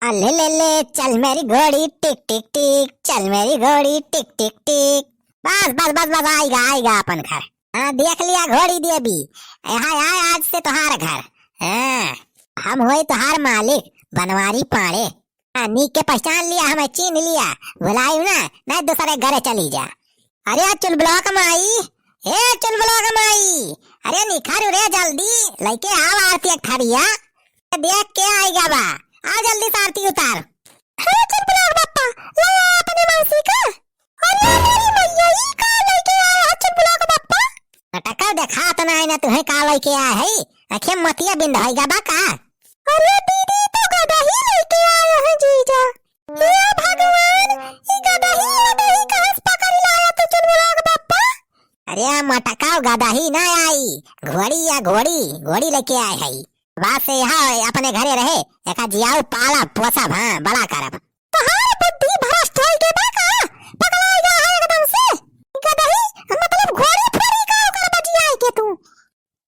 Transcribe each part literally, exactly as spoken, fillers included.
आ, ले, ले, ले, चल मेरी घोड़ी, टिक, टिक, टिक, चल मेरी घोड़ी, टिक, टिक, टिक। बस, बस, बस, बस, आइगा, आइगा अपन घर। हाँ, देख लिया घोड़ी देवी, यहाँ आए आज से तोहार घर। हाँ, हम होई तोहार मालिक, बनवारी पाड़े। हाँ, नीक के पहचान लिया, हमें चीन्ह लिया, भुलायु ना, नहीं दूसरे घरे चली जा। अरे चुलबुलवा क माई, ए चुलबुलवा क माई, अरे निखर रे जल्दी, लइके आव आरती एक थरिया। देख के आइगा बा, आ जल्दी से आरती उतार। अरे चुलबुलवा क बप्पा, ले आ अपने मौसी का। अरे मेरी मैया, ई का लइके आया है चुलबुलवा क बप्पा? मटका देखात ना है ना तुहे का लइके आया है, आँखें मतिया बिंद होइगा बा का? अरे दीदी, तो गदही लइके आया है जीजा। हे भगवान, ई गदही, गदही कहाँ से पकड़ लाया तू चुलबुलवा क बप्पा? अरे मटकाओ गदही ना आई, घोड़ी या घोड़ी, घोड़ी लेके आए है। बात से यहाँ अपने घरे रहे, एका जियाऊ पाला पोसा भा बड़ा करब। तोहार बुद्धि भ्रष्ट होई गे बा का? पगला गया है एकदम से। गदही, मतलब घोड़ी फोड़ी का ओकर बजियाई के तू।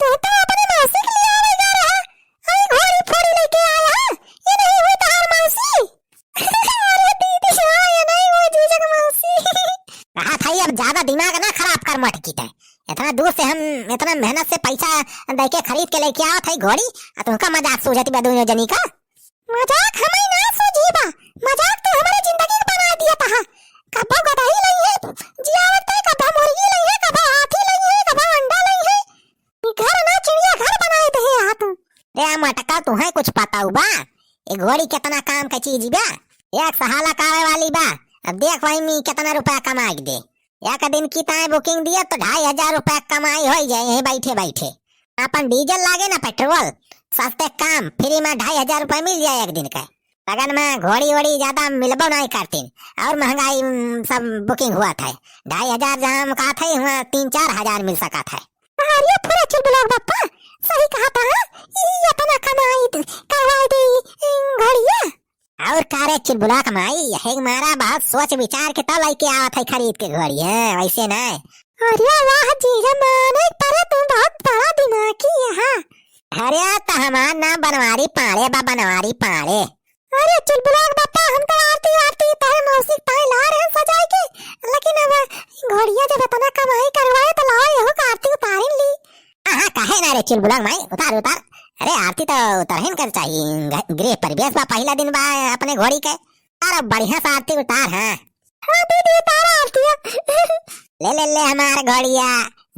तू तो अपने मौसी के लिए आवे जा रहा, अरे घोड़ी फोड़ी लेके आया है, ये नहीं हुई तोहार मौसी? अरे दीदी, हाँ, ये नहीं हुई जीजा के मौसी। कहा था, अब ज्यादा दिमाग ना खराब कर मटकी ते। इतना दूर से हम इतना मेहनत से पैसा दे के खरीद के लेके आवा था घोड़ी, आ तुमका मजाक सूझत बा दोनों जनी का। मजाक हमें ना सूझी बा, मजाक तो हमारे जिंदगी के बना दिया था। कबो गदही लई है, जियावत है, कबो मुर्गी लई है, कबो हाथी लई है, कबो अंडा लई है। घर ना चिड़िया घर बनाए दे है तू। रे मटका, तुहे कुछ पता बा? ए घोड़ी कितना काम का चीज बा? एक सहाला का आवे वाली बा। अब देख वही में कितना रुपया कमाई दे। एक दिन की ताए booking दिया तो ढाई हजार रुपया कमाई होई जाए यहीं बैठे बैठे। अपन डीजल लागे ना पेट्रोल, सस्ते काम, free में ढाई हजार रुपया मिल जाए एक दिन का। लगन में घोड़ी वोड़ी ज्यादा मिलबो नहीं करतीन, और महंगाई, उम, सब booking हुआ था। ढाई हजार जहाँ हम कहा था, वहाँ तीन चार हजार मिल सका था। अरे फुरा चुलबुलवा क बप्पा, सही कहा था, हाँ? ई अपना कमाई द-, करवाई दे, ई, ई घोड़िया। और का रे चुलबुलवा क माई, यही मारा बहुत सोच विचार के तब लइके आवत है खरीद के घोड़ी, हाँ, वैसे ना। अरे वाह जीजा, माने परे तू बहुत बड़ा दिमागी है, हाँ। अरे तो हमार नाम बनवारी पाड़े बा, बनवारी पाड़े। अरे चुलबुलवा क बप्पा, हम तो आरती वारती तोहरे मौसी के ताई ला रहे हैं सजाई के, लेकिन अब घोड़िया जब इतना कमाई करवाए तो लाओ यहू का आरती उतारिन ली। हाँ, हाँ, काहे ना रे चुलबुलवा क माई, उतार, उतार। अरे आरती तो उतरहिन कर चाहिए, घ-, गृह प्रवेश बा, पहिला दिन बा अपने घोड़ी के। अरे बढ़िया से आरती उतार, हाँ। हाँ दीदी, उतारा आरती। ले, ले, ले हमार घोड़िया।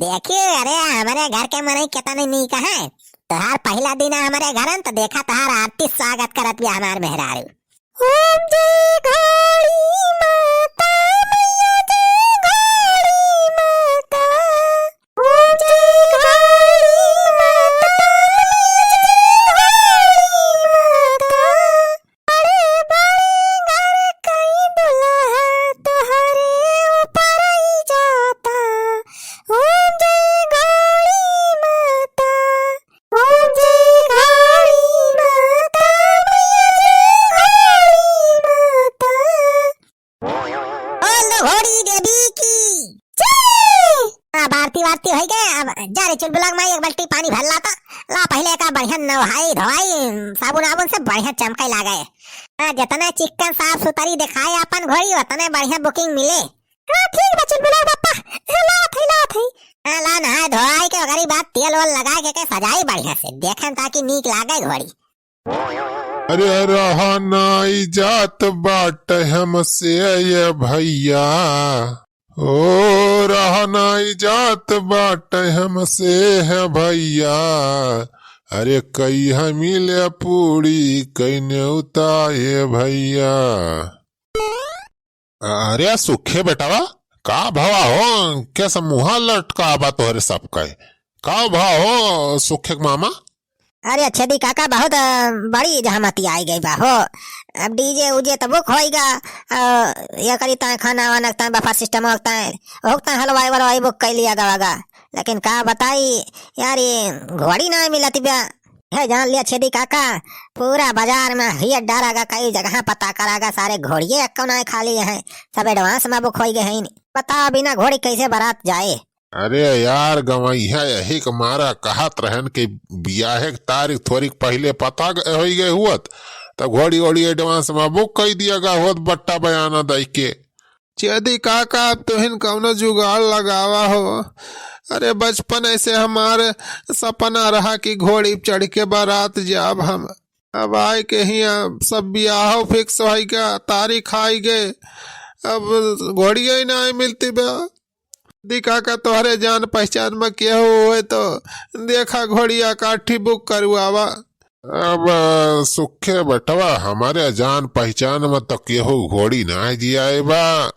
देखियो, अरे हमरे घर के मनई कितना नीक है। तोहार पहिला दिन है हमरे घर में, तो देखा तोहार आरती स्वागत करत बिया हमार मेहरारू। ओम जय घोड़ी माता, मैया जय घोड़ी माता। ओम जय घोड़ी माता, मैया जय घोड़ी माता। बड़े बड़े घर कई दुल्हा तोहरे ऊपर ही जाता। ओम जय घोड़ी माता, ओम जय घोड़ी माता, मैया जय घोड़ी माता। बोल दो घोड़ी देवी की जय। अब आरती वारती होई गए, अब जा रे चुलबुलवा क माई, एक बाल्टी पानी भर ला तो। ला पहिले एका बढ़िया नहाई धोआई, साबुन आबुन से बढ़िया चमके लागे। हाँ, जितने चिक्कन साफ सुथरी दिखाए अपन घोड़ी, उतने बढ़िया booking मिले। हाँ, ठीक बा चुलबुलवा क बप्पा, लावत है, लावत है। हाँ, ला नहाए धोआई के ओकरी बाद तेल वेल लगा के, के सजाई बढ़िया से, देखे में ताकि नीक लागे घोड़ी। अरे रहा नाई जात बाटे हमसे ये भैया, ओ रहा नाई जात बाटे हमसे है भैया, अरे कई हमी ले पूड़ी कई नेवता ये भैया। अरे सुखे बेटवा, का भवा हो, कैसा मुहा लटका बा तोहरे सबके? का भवा हो सुखे के मामा? अरे छेदी काका, बहुत, अ, बड़ी जहमती आई गई बा हो। अब डीजे उजे तो बुक होइगा, अ, ये करी ताए खाना वाना ताए बफर सिस्टम होता है, होता है हलवाई वलवाई बुक कर लिया गवागा। लेकिन का बताई यार, ये घोड़ी ना मिलती बा। है जान लिया छेदी काका, पूरा बाजार में हियर डारागा, कई जगह पता करागा, सारे घोड़िए एक्को ना खाली है, सब एडवांस में बुक होई गए हैं। बताओ बिना घोड़ी कैसे बारात जाए? अरे यार गवैया, यही के मारा कहत रहन कि बियाहे के तारीख थोड़ी पहिले पता ग-, होई गए हुअत, त घोड़ी ओड़ी advance मा book कइ दिया गा होत बट्टा बयाना दइ के। छेदी काका, अब तुहिन कउनो जुगाड़ लगावा हो। अरे बचपन से हमार सपना रहा कि घोड़ी चढ़ के बारात जाब हम। अब आइ के हियाँ सब बियाह fix होइ गा, तारीख आइ गए, अब घोड़िया ही नाहीं मिलती बा। छेदी काका, तोहरे जान पहचान मा केहू होए तो देखा घोड़िया काठी book करवावा। अब सुखे बेटवा, हमरे जान पहचान मा तो केहू घोड़ी नाहीं जियाए बा।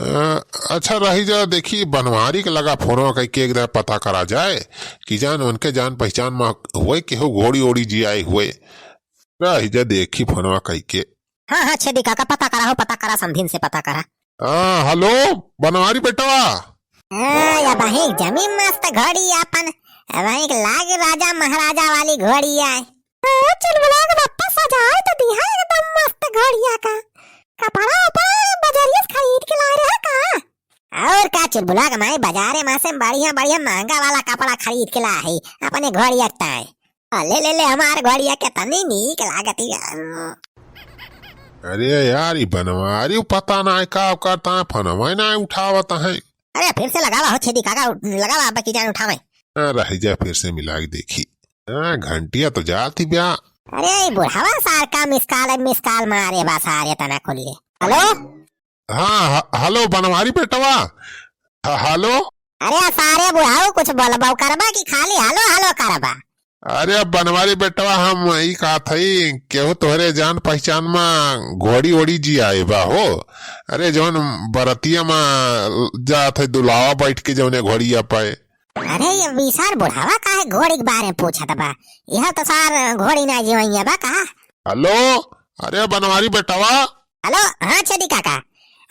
अ, अच्छा रहि जा, देखी बनवारी के लगा फोनवा कइके एक दाए पता करा जाए कि जान उनके जान पहचान मा होए केहू घोड़ी ओड़ी जियाए होए। रहि जा, देखी फोनवा कइके। हाँ, हाँ, छेदी काका, पता करा हो, पता करा, समधिन से पता करा। हाँ, hello, बनवारी बेटवा। हाँ, या भाई जमी मस्त घोड़ी आपन, भाई लाग राजा महाराजा वाली घोड़ी आए। हाँ, चुलबुला के बप्पा सजाए तो दिहा एकदम मस्त घोड़िया का। कपड़ा उपड़ा बजरिया से खरीद के लाए रहे का? और का चुलबुला के माई बाजारे मा से बढ़िया बढ़िया महंगा वाला कपड़ा खरीद के ला है अपने घोड़िया के ताए। आ, ले, ले, ले, हमार घोड़िया केतनी नीक लागत ही। अरे यार, ई बनवारी पता नाहीं का करता है, फोनवा नाहीं उठावत है। अरे फिर से लगावा हो छेदी काका, उठ-, लगावा अब की जान उठावे। हाँ, रहि जा, फिर से मिला के देखी। हाँ, घंटिया तो जात ही बा। अरे, ई बुढ़ावा सार का miss call, miss call मारे बा सारे तना खोलिए। Hello? हाँ, ह-, hello, बनवारी बेटवा। ह-, hello। अरे, सारे बुढ़ाऊ, कुछ बोलबो करबा कि खाली hello, hello करबा? अरे, अब बनवारी बेटवा, हम ई कहत हई, केहू तोहरे जान पहचान मा घोड़ी ओड़ी जियाए बा हो? अरे, जौन बरतिया मा जात है दुलावा बैठ के जौने घोड़िया पे। अरे, ये विशाल बुढ़ावा काहे घोड़ी के बारे में पूछत बा? यह तो सार घोड़ी ना जिवैया बा का? Hello, अरे बनवारी बेटवा। Hello, हाँ छेदी काका।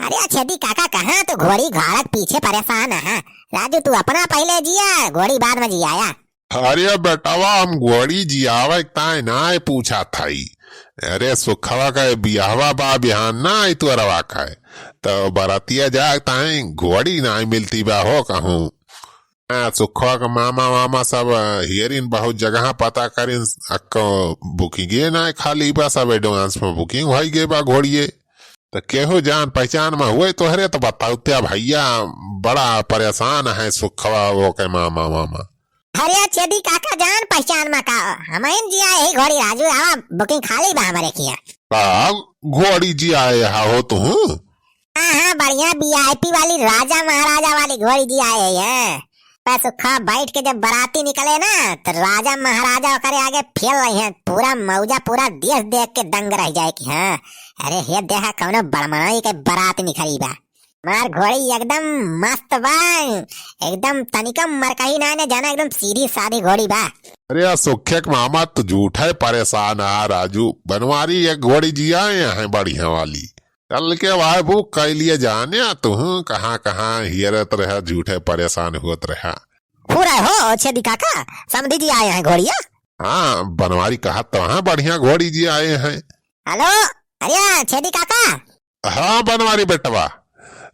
अरे छेदी काका, कहाँ तू घोड़ी घाड़त पीछे परेशान है? राजू, तू अपना पहिले जिया, घोड़ी बाद में जियाया। अरे बेटवा, हम घोड़ी जियावे के ताई नाहीं पूछा थाई। अरे सुखवा का बियाहवा बा बिहान ना आई तुअरवा का, तो बरातिया जाए ताई घोड़ी नाहीं मिलती बा हो कहूँ। हाँ, सुखवा के मामा वामा सब, अ, हियरिन, बहुत जगह पता करिन, अक्को booking ए नाहीं खाली बा, सब advance में booking होइ गए बा घोड़िए। तो केहू जान पहचान में हुए तोहरे तो बताउते भैया, बड़ा परेशान है सुखवा ओके मामा वामा। अरे छेदी काका, जान पहचान में का, हमइन जियाए ही घोड़ी राजू, आवा booking खाली बा हमरे किया। का घोड़ी जियाए हा हो तुहू? हाँ, हाँ, बढ़िया VIP वाली राजा महाराजा वाली घोड़ी जियाए है। बस उखा बैठ के जब बराती निकले ना, तो राजा महाराजा ओकरे आगे फेल रही हैं। पूरा मौजा, पूरा देश देख के दंग रह जाए कि हाँ, अरे हे देहा, कौनो बड़मनाई के बरात निकली बा। मार घोड़ी एकदम मस्त बा, एकदम तनिका मरकही ना ने जाना, एकदम सीधी सादी घोड़ी बा। अरे आ सुखे के मामा, तू झूठा ही परेशान आ राजू। बनवारी एक घोड़ी जियाए हैं बढ़िया वाली। चल के भाई book कइ लिए जाने, तू कहाँ कहाँ हियरत रहा, झूठे परेशान होत रहा। पूरा हो छेदी काका, समधी जियाए हैं घोड़िया। हाँ, बनवारी कहा तो हाँ, बढ़िया घोड़ी जियाए हैं। Hello, अरे छेदी काका। हाँ बनवारी बेटवा,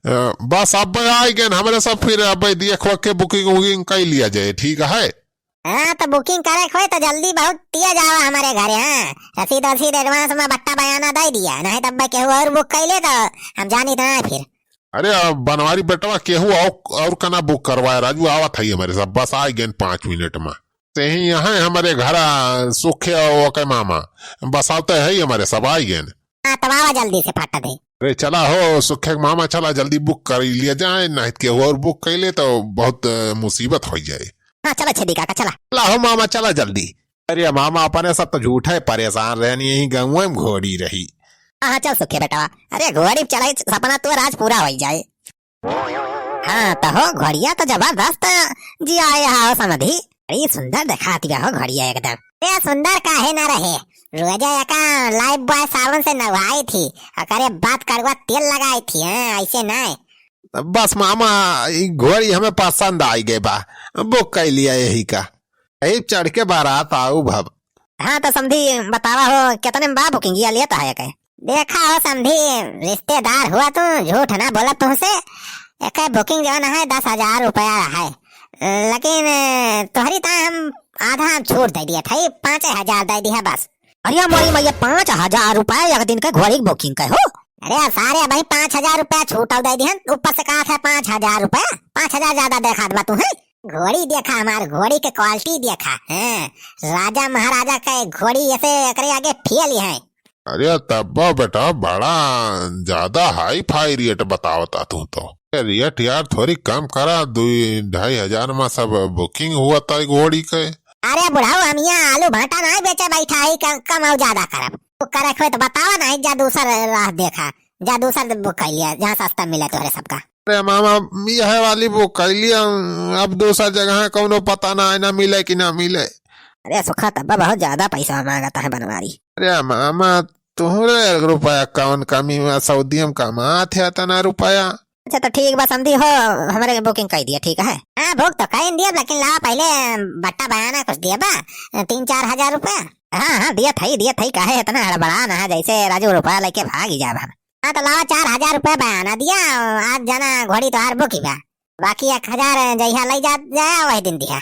अ, बस अब आइ गए हमरे सब, फिर अब देखो के booking वुकिंग कइ लिया जाए, ठीक है? हाँ, तो booking करे के होए तो जल्दी बहुत दिया जावा हमरे घरे, हाँ। रसीद वसीद advance में बट्टा बयाना दइ दिया, नहीं तब केहू और book कइ ले तो हम जानी तो ना फिर। अरे, अब बनवारी बेटवा केहू और, और कना book करवाए, राजू आवत है हमरे सब, बस आइ गए पाँच मिनट में। ते ही यहाँ हमरे घर, आ, सुखे ओके मामा, बस आवते है हमरे सब आइ गए। हाँ, तब आवा जल्दी से फट दे। अरे चला हो सुखे के मामा, चला जल्दी book कइ लिया जाए, नहीं तो केहू और book कइ ले तो बहुत, अ, मुसीबत होइ जाए। हाँ, चला छेदी काका, चला। चला हो मामा, चला जल्दी। अरे मामा, अपने सब तो झूठा ही परेशान रहनी, यही गंगवा में घोड़ी रही। हाँ, हाँ, चल सुखे बेटवा। अरे घोड़ी चढ़ाई सपना तोर आज पूरा होइ जाए। हाँ, तो हो घोड़िया तो जबरदस्त जियाए हा हो समधी। बड़ी सुंदर देखात बा हो घोड़िया एकदम। ए सुंदर काहे ना रहे, रोजा एका Lifebuoy साबुन से नहाई थी, ओकरे बाद कड़वा तेल लगाई थी, हाँ, ऐसे नाय। बस मामा, ई घोड़ी हमें पसंद आइ गए बा, book कइ लिया यही का। यही चढ़ के बारात आउब। हाँ तो समधी बतावा हो, कितने में बा booking, या लेता है के? देखा हो समधी, रिश्तेदार हुआ तू, झूठ ना बोला तुमसे। एक booking जौन है दस हजार रुपया है, लेकिन तोहरी ता हम आधा छूट दे दिया था, पाँच हजार दे दिया बस। अरे मोरी मैया, पाँच हजार रुपया एक दिन के घोड़ी के booking के हो? अरे सारे, अबहीं पाँच हजार रुपया छूटल दे दिहन, ऊपर से कहत है पाँच हजार रुपया। पाँच हजार ज्यादा देखात बा तू, हैं? घोड़ी देखा, हमार घोड़ी के quality देखा, हैं? राजा महाराजा के घोड़ी, ऐसे एकरे आगे fail है। अरे तब्बा बेटा, बड़ा ज्यादा high-fi rate बतावता तू तो। Rate यार थोड़ी कम करा, दुई ढाई हजार मा सब booking हुआ था घोड़ी के। अरे बुढ़ऊ, हम यहाँ आलू भाटा नाहीं बेचे बैठा ही, क-, कम और ज्यादा करब। तू करे खोए तो बतावा नाहीं, जा दूसर राह देखा, जा दूसर book कर लिया, जहाँ सस्ता मिले तोहरे सबका। अरे मामा, यह वाली book कर लिया, अब दूसर जगह कौनो पता ना है, ना मिले कि ना मिले। अरे सुखा, तब्बा बहुत ज्यादा पैसा मांगता है बनवारी। अरे मामा, तुहरे रुपया कौन कमी में, सऊदी में कमात है इतना रुपया। अच्छा तो ठीक बा समधी हो, हमरे booking कर दिया, ठीक है? हाँ, book तो कर दिया, लेकिन लावा पहले बट्टा बयाना कुछ दिया बा, तीन चार हजार रुपया। हाँ, हाँ, दिया थई, दिया थई, काहे इतना हड़बड़ा ना है, जैसे राजू रुपया लेके भाग ही जाबा। हाँ, तो लावा चार हजार रुपया बयाना दिया, आज जाना घोड़ी तोहार book ही बा, बाकी एक हजार जहिया ले जा, जाया वही दिन दिया।